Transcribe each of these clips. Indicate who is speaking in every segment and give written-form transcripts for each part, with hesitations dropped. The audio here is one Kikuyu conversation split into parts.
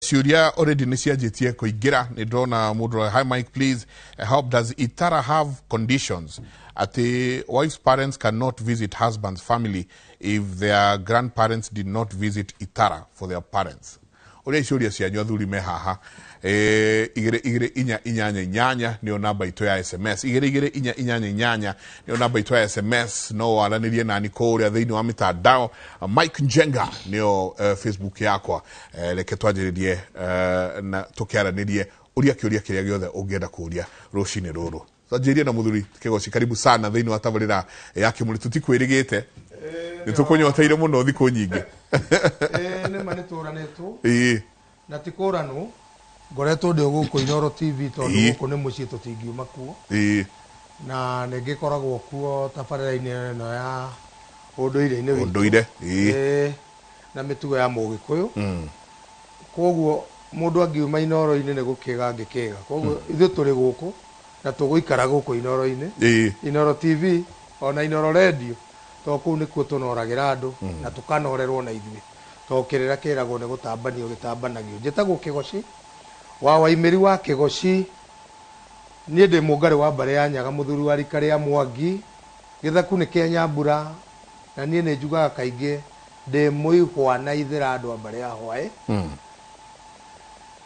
Speaker 1: Ciũria already nĩ cianjĩtie kũingĩra. Nĩ ndĩrona mũndũ, "Hi Mike, please help. Does itara have conditions atĩ wife's parents cannot visit husband's family if their grandparents did not visit itara for their parents?" Ũrĩa ciũria cianyu, athuri me haha. 22488 nĩyo namba itũ ya SMS. 22488 nĩyo namba itũ ya SMS. No waranĩrie nani kũrĩa thĩinĩ wa mĩtandao. Mike Njenga nĩyo Facebook yakwa. Reke twanjĩrĩrie na tũkĩaranĩrie. Ũria kĩũria kĩrĩa gĩothe ũngĩenda kũũria rũcinĩ rũrũ. Twanjĩrĩrie na mũthuri Kĩgoci. Karibu sana thĩinĩ wa tabarĩra ya Kĩmũrĩ. Tũtikwĩrĩgĩte, nĩ tũkũnyoteire mũno thikũ nyingĩ.
Speaker 2: Nĩ ma nĩ tũranĩtwo. Na ti kũranwo, ngoretwo ndĩ o gũkũ Inooro TV tondũ gũkũ nĩ mũciĩ, tũtingiuma kuo. Na nĩ ngĩkoragwo kuo tabarĩra-inĩ ĩno ya ũndũire-inĩ witũ.
Speaker 1: Ũndũire, ĩĩ.
Speaker 2: Na mĩtugo ya Mũgĩkũyũ. Koguo mũndũ angiuma Inooro-inĩ nĩ gũkĩga angĩkĩga. Koguo ithuĩ tũrĩ gũkũ na tũgũikara gũkũ Inooro-inĩ, Inooro TV ona Inooro Radio, tondũ kũu nĩkuo tũnoragĩra andũ na tũkanorerwo na ithuĩ, tondũ kĩrĩra kĩragwo nĩ gũtambanio gĩtambanagio. Njĩtagwo Kĩgoci wa Waimĩri wa Kĩgoci. Niĩ ndĩ mũngarĩ wa mbarĩ ya Nyaga, mũthuri wa rika rĩa Mwangi. Gĩthaku nĩ kĩa Nyambura, na niĩ nĩ njugaga kaingĩ ndĩ mũihwa na ithĩra andũ a mbarĩ ya Hwaĩ.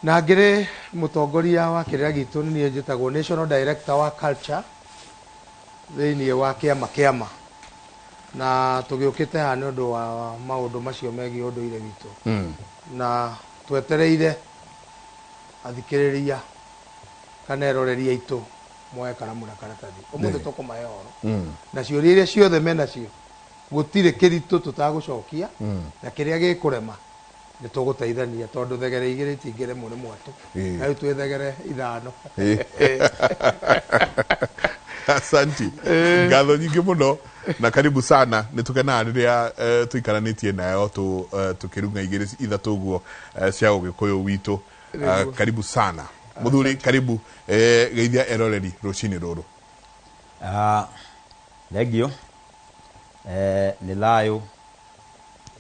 Speaker 2: Na ngĩrĩ mũtongoria wa kĩrĩra gitũ. Nĩ niĩ njĩtagwo National Director wa Culture thĩinĩ wa kĩama, na tũgĩũkĩte haha nĩ ũndũ wa maũndũ macio megiĩ ũndũire witũ. Na twetereire athikĩrĩria kana eroreri aitũ moe karamu na karatathi. Ũmũthĩ tũkũmahe ũhoro na ciũria iria ciothe menacio. Gũtirĩ kĩritũ tũtagũcokia, na kĩrĩa gĩkũrema nĩ tũgũteithania, tondũ thegere igĩrĩ itingĩremwo nĩ mwatũ. Na rĩu twĩ thegere 5.
Speaker 1: Asanti, ngatho nyingĩ mũno na karibu sana. Nĩ tũkenaga rĩrĩa tũikaranĩtie nayo tũkĩrung'a igĩrĩ ithatũ ũguo cia ũgĩkũyũ witũ. Karibu sana mũthuri, karibu. Geithia eroreri rũcinĩ rũrũ.
Speaker 3: Ah, thengio. Nĩ thayũ.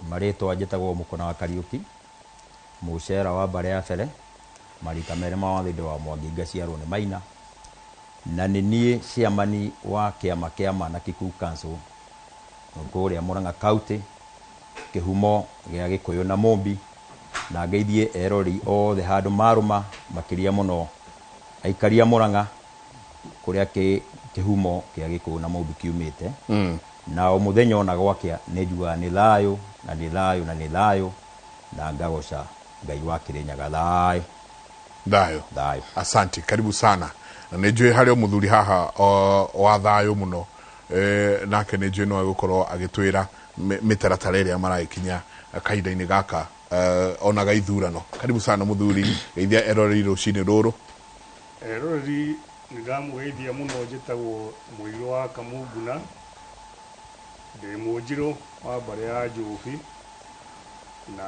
Speaker 3: Marĩtwa njĩtagwo Mũkũna wa Kariũki, mũcera wa mbarĩ ya Bere, marika merĩ ma wathĩndĩ wa Mwangi, ngaciarwo nĩ Maina, na nĩ niĩ chairman wa kĩama kĩa na Kikuyu Council kũrĩa Murang'a County, kĩhumo gĩa Gĩkũyũ na Mũmbi. Na ngeithie erori othe handũ marũma, makĩria mũno aikaria Murang'a kũrĩa kĩhumo kĩa Gĩkũyũ na Mũmbi kiumĩte. Na o mũthenya ona gwakĩa nĩ njugaga nĩ thayũ na nĩ thayũ na nĩ thayũ, na ngagoca Ngai wa Kĩrĩnyaga. Thayũ.
Speaker 1: Thayũ.
Speaker 3: Thayũ.
Speaker 1: Asante, karibu sana. Na nĩ njũĩ harĩ o mũthuri haha o, wa thayũ mũno. Nake nĩ njũĩ no egũkorwo agĩtwĩra mĩtaratara ĩrĩa maragĩkinya kahinda-inĩ gaka ona ga ithurano. Karibu sana mũthuri, geithia eroreri rũcinĩ rũrũ.
Speaker 4: Eroreri, nĩ ndamũgeithia mũno. Njĩtagwo Mũirũ wa Kamunguna, ndĩ mũnjirũ wa mbarĩ ya Njũbi na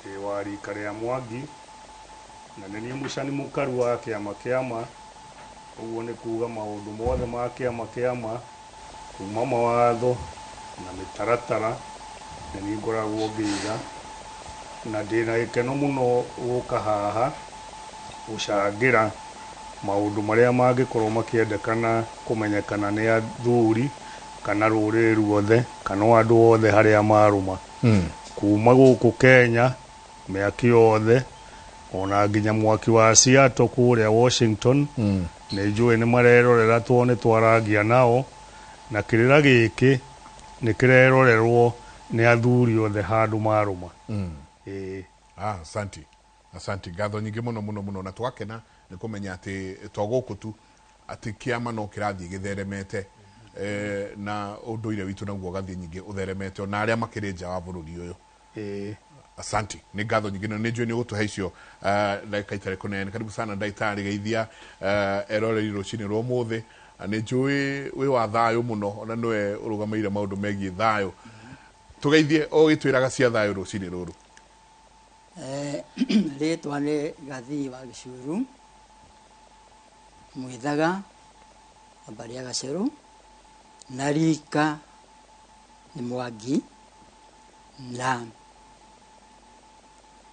Speaker 4: ndĩ wa rika rĩa Mwangi, na nĩ niĩ mũcani mũkaru wa kĩama. Ũguo nĩ kuga maũndũ mothe ma kĩama, kuma mawatho na mĩtaratara, nĩ niĩ ngoragwo ngĩiga. Na ndĩna gĩkeno mũno gũka haha gũcangĩra maũndũ marĩa mangĩkorwo makĩendekana kũmenyekana nĩ athuri kana rũrĩrĩ ruothe kana o andũ othe harĩa marũma kuma gũkũ Kenya, mĩaki yothe, ona nginya mwaki wa Seattle kũrĩa Washington. Nĩ njũĩ nĩ marerorera tondũ nĩ twarangia nao, na kĩrĩra gĩkĩ nĩ kĩrerorerwo nĩ athuri othe handũ marũma. Ĩĩ.
Speaker 1: Ah, asanti, asanti, ngatho nyingĩ mũno mũno mũno. Na twakena nĩ kũmenya atĩ to gũkũ tu, atĩ kĩama no kĩrathiĩ gĩtheremete, na ũndũire witũ naguo ũgathiĩ nyingĩ ũtheremete ona arĩa makĩrĩ nja wa bũrũri ũyũ. Asanti, nĩ ngatho nyingĩ na nĩ njũĩ nĩ ũgũtũhe icio ndagĩka itarĩ kũnene. Karibu sana ndagĩtarĩ, geithia eroreri rũcinĩ rwa ũmũthĩ. Na nĩ njũĩ wĩ wa thayũ mũno, ona nĩwe ũrũgamĩrĩire maũndũ megiĩ thayũ. Tũgeithie o gĩtwĩraga cia thayũ rũcinĩ rũrũ.
Speaker 5: Rĩtwa nĩ Gathii wa Gĩcuru Mwĩthaga wa mbarĩ ya Gacerũ, na rika nĩ Mwangi, na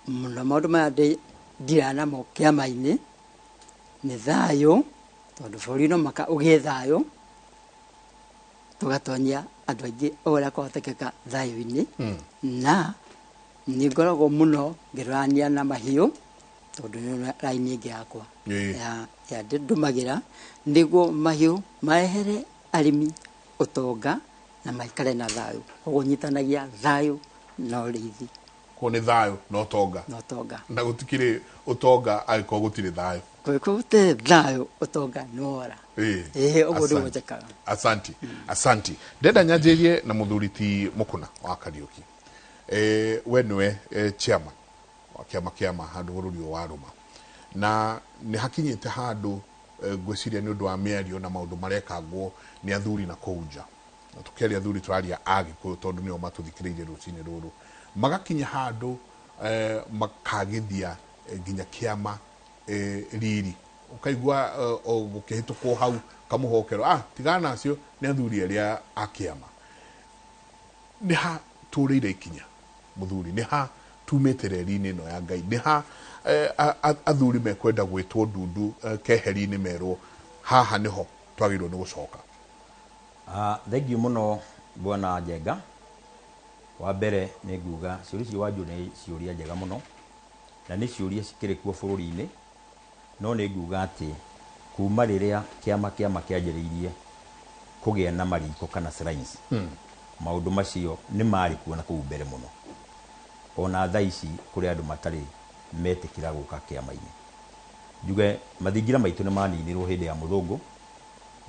Speaker 5: Mũno maũndũ maya ndira namo kĩama-inĩ nĩ thayũ, tondũ bũrũri no maka ũgĩe thayũ, tũgatonyia andũ aingĩ o ũrĩa kwahotekeka thayũ-inĩ. Na nĩ ngoragwo mũno ngĩrorania na mahiũ, tondũ nĩ raini ĩngĩ yakwa ya ndũmagĩra nĩguo mahiũ marehere arĩmi ũtonga na maikare na thayũ. Koguo nyitanagia thayũ na ũrĩithi.
Speaker 1: Koguo nĩ thayũ na ũtonga.
Speaker 5: Na ũtonga.
Speaker 1: Na gũtikĩrĩ ũtonga angĩkorwo gũtirĩ thayũ.
Speaker 5: Kũngĩkorwo gũtirĩ thayũ, ũtonga nĩ wora. Ĩĩ, ũguo nĩguo njĩkaga.
Speaker 1: Asanti. Asanti. Ndenda nyanjĩrie na mũthuri ti Mũkũna wa Kariũki. We nĩwe chairman wa kĩama kĩama handũ bũrũri ũyũ wa Rũma. Na nĩ hakinyĩte handũ ngwĩciria nĩ ũndũ wa mĩario na maũndũ marekangwo nĩ athuri na kũu nja. Na tũkĩaria athuri tũraria a Gĩkũyũ tondũ nĩo matũthikĩrĩirie rũcinĩ rũrũ. Magakinya handũ makagithia nginya kĩama riri. Ũkaigua gũkĩhĩtũkwo hau kamũhokero, tigana nacio nĩ athuri arĩa a kĩama. Nĩ ha tũrĩire ikinya mũthuri, nĩ ha tumĩte reri-inĩ ĩno ya Ngai, nĩ ha athuri mekwenda gwĩtwo ndundu keheri-inĩ merwo haha nĩho twagĩrĩirwo nĩ gũcoka.
Speaker 3: Thengiũ mũno Bwana Njenga. Wa mbere nĩ nguga ciũria ici wanjũ nĩ ciũria njega mũno na nĩ ciũria cikĩrĩ kuo bũrũri-inĩ, no nĩ nguga atĩ kuma rĩrĩa kĩama kĩama kĩanjĩrĩirie kũgĩa na mariko kana shrines, maũndũ macio nĩ marĩ kuo na kũu mbere mũno. Ona thaa ici kũrĩ andũ matarĩ metĩkĩra gũka kĩama-inĩ. Njuge mathingira maitũ nĩ maninirwo hĩndĩ ya mũthũngũ,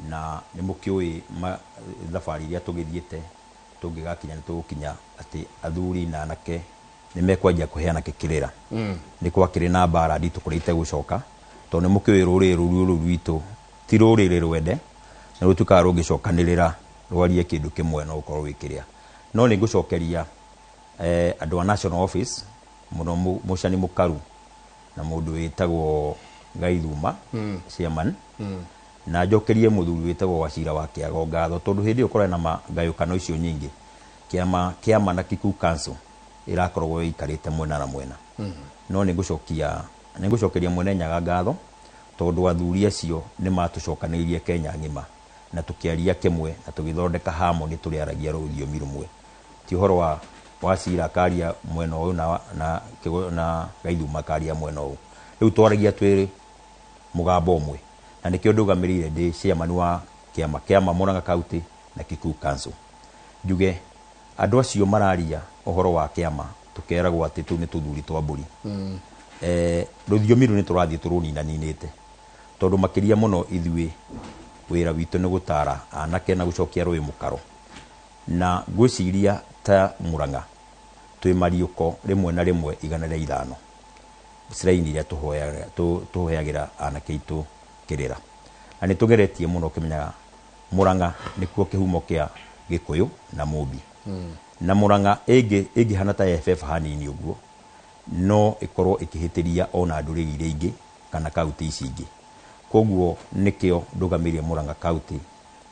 Speaker 3: na nĩ mũkĩũĩ thabarĩ iria tũgĩthiĩte tũngĩgakinya nĩ tũgũkinya atĩ athuri na anake nĩ mekwanjia kũheana kĩrĩra. Nĩ gwakĩrĩ na mbara nditũ kũrĩa itegũcoka, tondũ nĩ mũkĩũĩ rũrĩrĩ rũrũ rwitũ ti rũrĩrĩ rwende, na rũtuĩkaga rũngĩcokanĩrĩra rwarie kĩndũ kĩmwe no ũkorwo wĩ kĩrĩa. No nĩ ngũcokeria andũ a National Office mũno Mũcani Mũkaru na mũndũ wĩtagwo Gaithuma, chairman, na njokerie mũthuri wĩtagwo Wacira wa Kĩago ngatho, tondũ hĩndĩ ĩyo kũrarĩ na ngayũkano icio nyingĩ, kĩama kĩama na Kikuyu Council ĩrakoragwo ĩikarĩte mwena na mwena. No nĩ ngũcokeria Mwene Nyaga ngatho, tondũ athuri acio nĩ matũcokanĩrĩirie Kenya ng'ima na tũkĩaria kĩmwe na tũgĩthondeka harmony, tũrĩaragia rũthiomi rũmwe. Ti ũhoro wa Wacira akaria mwena ũyũ na Gaithuma akaria mwena ũyũ. Rĩu twaragia twĩ mũgambo ũmwe, na nĩkĩo ndũgamĩrĩire ndĩ chairman wa kĩama kĩama Murang'a County na Kikuyu Council. Njuge andũ acio mararia ũhoro wa kĩama tũkeragwo atĩ tũu nĩ tũthuri twa mbũri. Rũthiomi rũu nĩ tũrathiĩ tũrũninaninĩte, tondũ makĩria mũno ithuĩ wĩra witũ nĩ gũtara anake na gũcokia rũĩ mũkaro. Na ngwĩciria ta Murang'a twĩ mariũko rĩmwe na rĩmwe igana rĩa ithano shrine iria tũhoyagĩra anake aitũ kĩrĩra. Na nĩ tũgeretie mũno ũkĩmenyaga Murang'a nĩkuo kĩhumo kĩa Gĩkũyũ na Mũmbi. Na Murang'a ĩngĩhana ta FF hanini ũguo, no ĩkorwo ĩkĩhĩtĩria ona ndũrĩrĩ iria ingĩ kana kaunti ici ingĩ. Koguo nĩkĩo ndũgamĩrĩire Murang'a County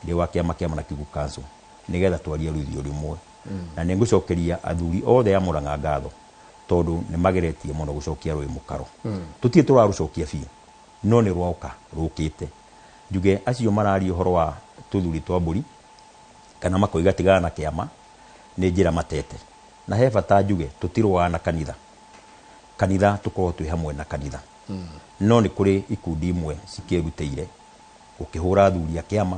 Speaker 3: ndĩ wa kĩama kĩama na Kikuyu Council, nĩgetha twarie rũthiomi rũmwe. Na nĩ ngũcokeria athuri othe a Murang'a ngatho, tondũ nĩ mageretie mũno gũcokia rũĩ mũkaro. Tũtirĩ tũrarũcokia biũ, no nĩ rwoka rũkĩte. Njuge acio mararia ũhoro wa tũthuri twa mbũri kana makoiga tigana na kĩama, nĩ njĩra matete. Na he bata njuge tũtirũaga na kanitha. Kanitha tũkorwo twĩ hamwe na kanitha. No nĩ kũrĩ ikundi imwe cikĩrutĩire gũkĩhũra athuri a kĩama,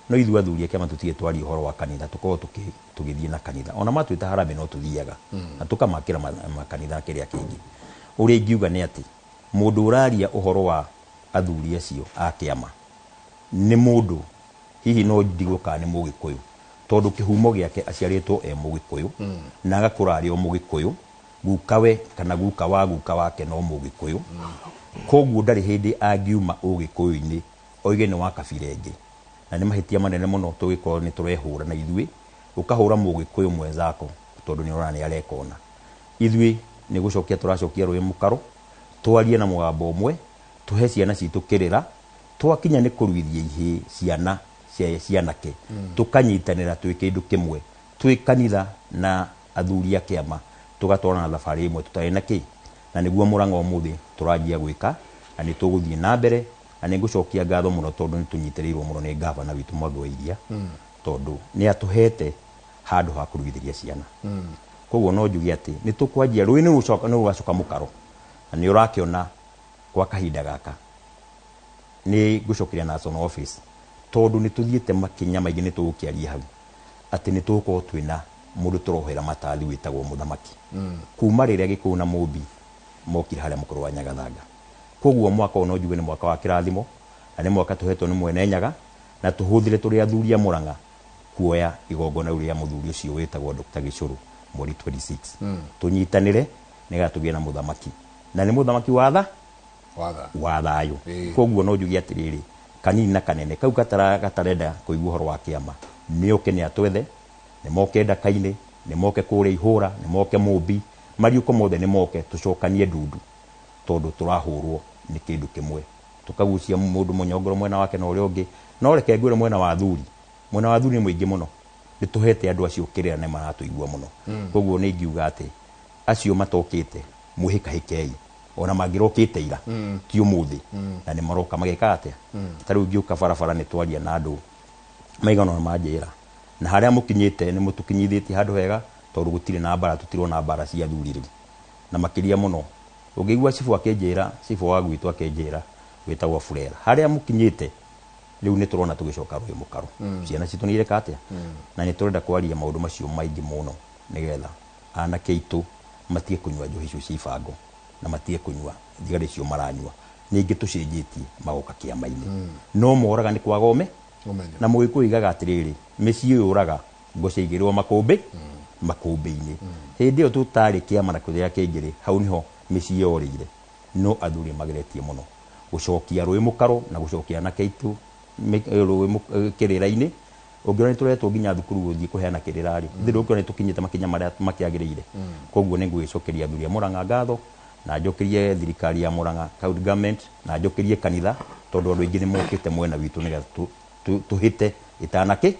Speaker 3: no ithuĩ athuri a kĩama tũtirĩ twaria ũhoro wa kanitha, tũkorwo tũgĩthiĩ na kanitha. Ona matwĩta harambee no tũthiaga na tũkamakĩra makanitha kĩrĩa kĩngĩ. Ũrĩa ingiuga nĩ atĩ mũndũ ũraria ũhoro wa athuri acio a kĩama nĩ mũndũ hihi no ndigwo kana nĩ Mũgĩkũyũ, tondũ kĩhumo gĩake aciarĩtwo e Mũgĩkũyũ na agakũra arĩ o Mũgĩkũyũ, gukawe kana guka wa guka wake no Mũgĩkũyũ. Koguo ndarĩ hĩndĩ angiuma Ũgĩkũyũ-inĩ oige nĩ wa kabira ĩngĩ. Na nĩ mahĩtia manene mũno tũgĩkorwo nĩ tũrehũra na ithuĩ, ũkahũra Mũgĩkũyũ mwenzako tondũ nĩ ũrona nĩ areka ũna. Ithuĩ nĩ gũcokia tũracokia rũĩ mũkaro, twarie na mũgambo ũmwe, tũhe ciana citũ kĩrĩra, twakinya nĩ kũruithia ihĩĩ ciana cia cianake, tũkanyitanĩra twĩ kĩndũ kĩmwe, twĩ kanitha na athuri a kĩama, tũgatwarana thabarĩ ĩmwe tũtarĩ na kĩ. Na nĩguo Mũrang'a ũmũthĩ tũranjia gwĩka, na nĩ tũgũthiĩ na mbere, na nĩ ngũcokia ngatho mũno tondũ nĩ tũnyitĩrĩirwo mũno nĩ ngavana witũ Mwangi wa Iria, tondũ nĩ atũhete handũ ha kũruithĩria ciana. Koguo no njuge atĩ nĩ tũkwanjia rũĩ nĩ rũgacoka mũkaro, na nĩ ũrakĩona kwa kahinda gaka nĩ ngũcokeria national office, tondũ nĩ tũthiĩte makinya maingĩ. Nĩ tũgũkĩaria hau atĩ nĩ tũgũkorwo twĩna mũndũ tũrohera matathi wĩtagwo mũthamaki kuma rĩrĩa Gĩkũyũ na Mũmbi mokire harĩa mũkũrũ wa Nyagathanga. Koguo mwaka ũyũ no njuge nĩ mwaka wa kĩrathimo, na nĩ mwaka tũhetwo nĩ Mwene Nyaga, na tũhũthĩre tũrĩ athuri a Mũrang'a kuoya igongona rĩu rĩa mũthuri ũcio wĩtagwo Dr. Gĩcũrũ mweri 26. Tũnyitanĩre nĩgetha tũgĩe na mũthamaki, na nĩ mũthamaki wa tha wa thayũ. Koguo no njuge atĩrĩrĩ, kanini na kanene kau gatarenda kũigua ũhoro wa kĩama nĩ oke nĩ atwethe, nĩ moke ndaka-inĩ, nĩ moke kũrĩa ihũra, nĩ moke Mũmbi, mariũko mothe nĩ moke tũcokanie ndundu, tondũ tũrahũrwo nĩ kĩndũ kĩmwe, tũkagucia mũndũ mũnyongoro mwena wake na ũrĩa ũngĩ. No reke ngwĩre, mwena wa athuri, mwena wa athuri nĩ mũingĩ mũno, nĩ tũhete andũ acio kĩrĩra nĩ maratũigua mũno. Koguo nĩ ingiuga atĩ acio matokĩte mwĩhĩkahĩkei, ona mangĩrokĩte ira ti ũmũthĩ, na nĩ maroka mageka atĩa. Ta rĩu ngĩũka barabara nĩ twaria na andũ maigana ũna, manjĩra na harĩa mũkinyĩte nĩ mũtũkinyithĩtie handũ hega, tondũ gũtirĩ na mbara, tũtirona mbara cia athuri rĩu. Na makĩria mũno ũngĩigua cibũ akĩnjĩra, cibũ wa gwitũ akĩnjĩra wĩtagwo Burera, harĩa mũkinyĩte rĩu nĩ tũrona tũgĩcoka rũĩ mũkaro, ciana citũ nĩ ireka atĩa. Na nĩ tũrenda kwaria maũndũ macio maingĩ mũno nĩgetha anake aitũ matige kũnyua njohi icio cia ibango na matige kũnyua thigara icio maranyua. Ningĩ tũcenjetie magoka kĩama-inĩ, no moraga nĩ kwaga ũme.
Speaker 1: Ũmenyo.
Speaker 3: Na mũgĩkũyũ igaga atĩrĩrĩ, mĩciĩ yũraga ngo ciaigĩrĩrwo makũmbĩ makũmbĩ-inĩ. Hĩndĩ ĩyo tũtarĩ kĩama na kĩrĩa kĩngĩ rĩ, hau nĩho mĩciĩ yorĩire. No athuri mageretie mũno gũcokia rũĩ mũkaro na gũcokia anake aitũ rũĩ kĩrĩra-inĩ. Ũngĩona nĩ tũretwo nginya thukuru gũthiĩ kũheana kĩrĩra rĩ, thĩ ndũngĩona nĩ tũkinyĩte makinya marĩa makĩagĩrĩire. Koguo nĩ ngwĩcokeria athuri a Mũrang'a ngatho, na njokerie thirikari ya Mũrang'a county government, na njokerie kanitha, tondũ andũ aingĩ nĩ mokĩte mwena witũ nĩgetha tũhĩte ĩtanakĩ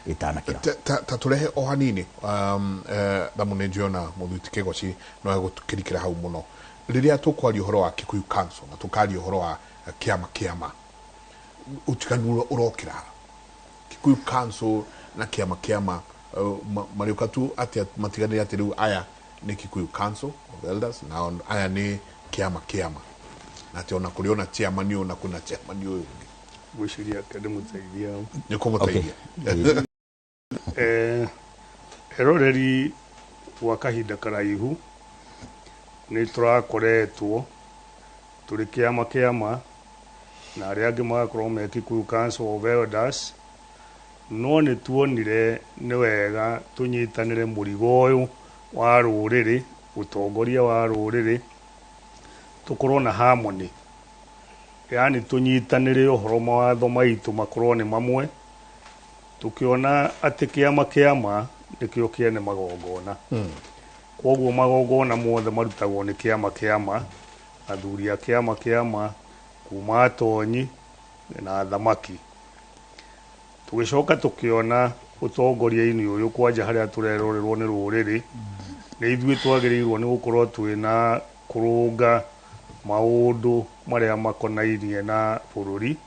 Speaker 3: ĩtanakĩra.
Speaker 1: Ta tũrehe o hanini, thamu nĩ njiona mũthuri ti Kĩgoci no egũkĩrikĩra hau mũno rĩrĩa tũkwaria ũhoro wa Kikuyu Council na tũkaria ũhoro wa kĩama kĩama, ũtiganu ũrokĩra ha Kikuyu Council na kĩama kĩama? Marĩũka tu atĩa matiganĩre atĩ rĩu aya nĩ Kikuyu Council of Elders na aya nĩ kĩama kĩama, na atĩ ona kũrĩ ona chairman ũyũ na kwĩna chairman ũyũ ũngĩ?
Speaker 4: Ngwĩciria ndĩmũteithia.
Speaker 1: Nĩ kũmũteithia.
Speaker 4: Eroreri, gwa kahinda karaihu nĩ tũrakoretwo tũrĩ kĩama kĩama na arĩa angĩ magakorwo me Kikuyu Council of Elders, no nĩ tuonire nĩ wega tũnyitanĩre mũrigo ũyũ wa rũrĩrĩ, ũtongoria wa rũrĩrĩ, tũkorwo na harmony, yaani tũnyitanĩre ũhoro, mawatho maitũ makorwo nĩ mamwe. Tũkĩona atĩ kĩama kĩama nĩkĩo kĩene magongona, koguo magongona mothe marutagwo nĩ kĩama kĩama, athuri a kĩama kĩama, kuma atonyi na athamaki. Tũgĩcoka tũkĩona ũtongoria-inĩ ũyũ, kwanja harĩa tũrerorerwo nĩ rũrĩrĩ, nĩ ithuĩ twagĩrĩirwo nĩ gũkorwo twĩna kũrũnga maũndũ marĩa makonainie na bũrũri.